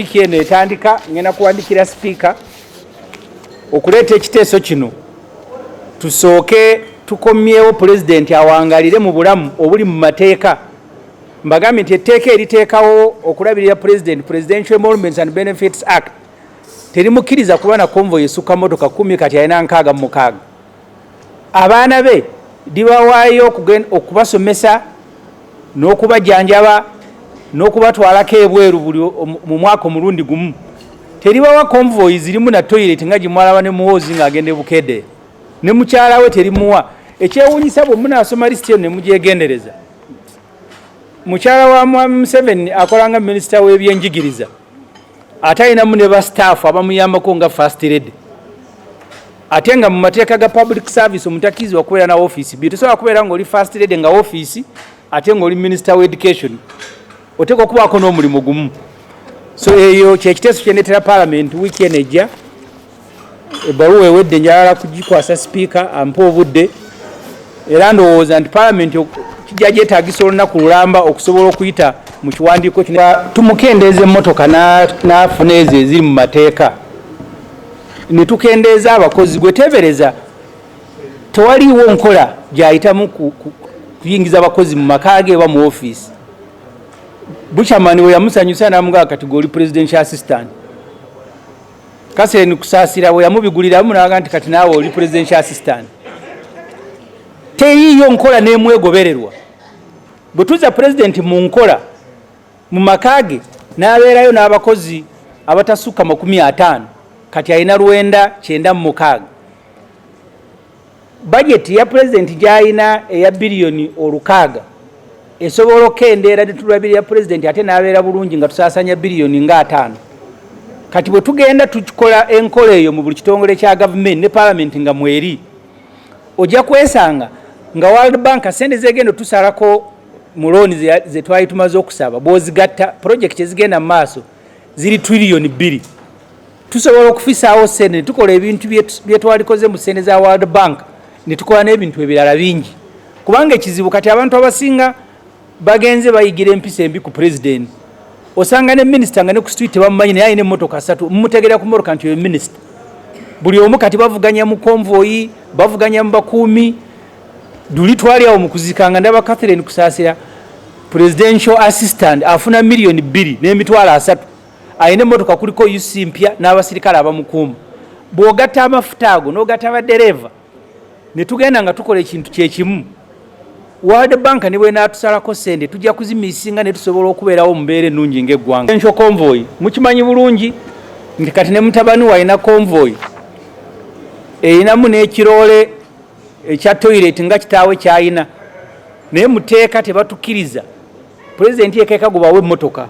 Wiiki eno etandika ngenda kuwandikira sipiika okuleeta ekiteeso kino, tusooke tukomyewo pulezidenti awangalire mu bulamu obuli mu mateeka. Mbagambye nti etteeka eriteekawo okulabirira pulezidenti, Presidential Emoluments and Benefits Act, terimukkiriza kuba na convoy esukka motoka 10. Kati alina 66. Abaana be libawaayo okubasomesa n'okubajjanjaba n'okubatwalako ebweru buli mu mwaka omulundi gumu. Teribawa convoy zirimu na toilet nga gimwalaba ne Muhoozi ng'agenda ebukedde ne mukyala we, terimuwa. Ekyewuunyisa, bwe munaasoma lisiti eno ne mugyegendereza, mukyala wa Mwami Museveni akola nga minisita w'ebyenjigiriza, ate alinamu ne ba staff abamuyambako nga first lady, ate nga mu mateeka ga public service omutakkirizibwa kubeera na ofiisi bbiri. Tosobola kubeera ng'oli first lady nga ofiisi ate ng'oli minister wa education, oteekwa okubaako n'omulimu gumu. So eyo kyekiteeso kyendeetera parliament wiiki eno ejja. Ebbaluwa ewedde, njagala kugikwasa sipiika ampe obudde, era ndowooza nti parliament kijja gyetaagisa olunaku lulamba okusobola okuyita mu kiwandiiko kino. Tumukendeeza emmotoka n'afuna ezo eziri mu mateeka, ne tukendeeza abakozi. Gwe teebereza, tewaliiwo nkola gyayitamu kuyingiza abakozi mu maka ge oba mu ofiisi. Buchamani we yamusanyusa namugamba, "Kati gwe oli presidential assistant." Kaseni Kusaasira bwe yamubiguliramu naga nti, "Kati naawe oli presidential assistant." Teriiyo nkola n'emwegobererwa. Bwe tuza pulezidenti mu nkola mu maka ge n'abeerayo n'abakozi abatasukka 50, kati alina 996. Bajeti ya pulezidenti gy'alina eya biliyoni 600 esobola okukendeera netulabirira pulezidenti ate n'abeera bulungi nga tusaasanya biliyoni nga 50. Kati bwe tugenda tukikola enkola eyo mu buli kitongole kya gavumenti ne paalamenti nga mweri, ojja kwesanga nga World Bank sente zegenda otusalako mu looni ze twali tumaze okusaba, bw'ozigatta projekiti ezigenda mu maaso ziri triliyoni 2. Tusobola okufisaawo sente ne tukola ebintu bye twalikoze mu sente za World Bank, ne tukola n'ebintu ebirala bingi. Kubanga ekizibu kati, abantu abasinga bagenze bayigira empisa embi ku pulezidenti. Osanga ne minisita nga ne ku street tebamumanyi, naye alina emmotoka ssatu, mumutegerera ku mmotoka nti oyo minisita. Buli omu kati bavuganya mu convoy, bavuganya mu bakuumi. Duli twali awo mu kuzika nga ndaba Catherine Kusaasira, presidential assistant, afuna 2,300,000, alina emmotoka kuliko UC mpya n'abasirikale abamukuuma. Bw'ogatta amafuta ago n'ogatta abadereeva, ne tugenda nga tukola ekintu kyekimu, World Bank ne bwenaatusalako sente tujja kuzimisinga ne tusobola okubeerawo mu mbeera ennungi ng'eggwanga. Presidential convoy mukimanyi bulungi nti kati ne mutabani we alina convoy erinamu n'ekiroole ekya toilet nga kitaawe kyayina, naye muteeka tebatukkiriza. Pulezidenti yekeeka gubawe emmotoka,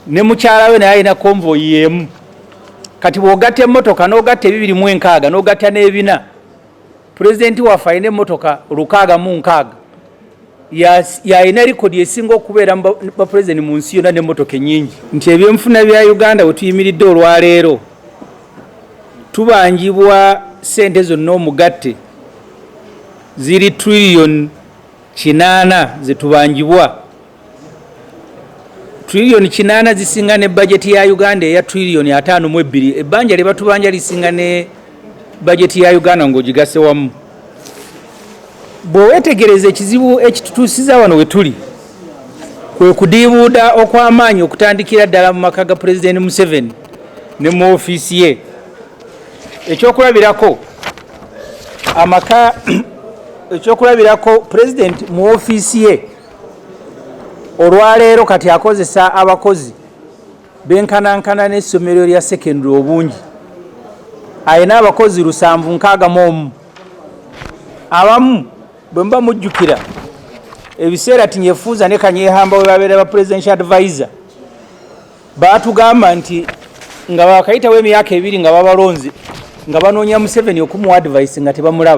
ne mukyala we naye alina convoy y'emu. Kati bw'ogatta emmotoka n'ogatta 260 n'ogatta n'ebina, pulezidenti waffe alina emmotoka 660. Yalina likodi esinga okubeera mu bapulezidenti mu nsi yonna n'emmotoka ennyingi. Nti ebyenfuna bya Uganda we tuyimiridde olwaleero, tubanjibwa sente zonna omugatte ziri triliyoni 8 zetubanjibwa. Triliyoni 8 zisinga ne bajeti ya Uganda eya triliyoni 52. Ebbanja lye batubanja lisinga ne bajeti ya Uganda ng'ogigase wamu. Bwe weetegereza, ekizibu ekitutuusiza wano we tuli kwe kudiibuuda okw'amaanyi okutandikira ddala mu maka ga Pulezidenti Museveni ne mu ofiisi ye. Ekyokulabirako, amaka, ekyokulabirako, pulezidenti mu ofiisi ye olwaleero kati akozesa abakozi benkanankana n'essomero lya secondary obungi. Alina abakozi 761. Abamu bwe muba mujjukira ebiseera Tinyefuza ne Kanyehamba we babeera ba presidential advisor, baatugamba nti nga bakayitawo emyaka 2 nga babalonze, nga banoonya Museveni okumuwa advice nga tebamulaba.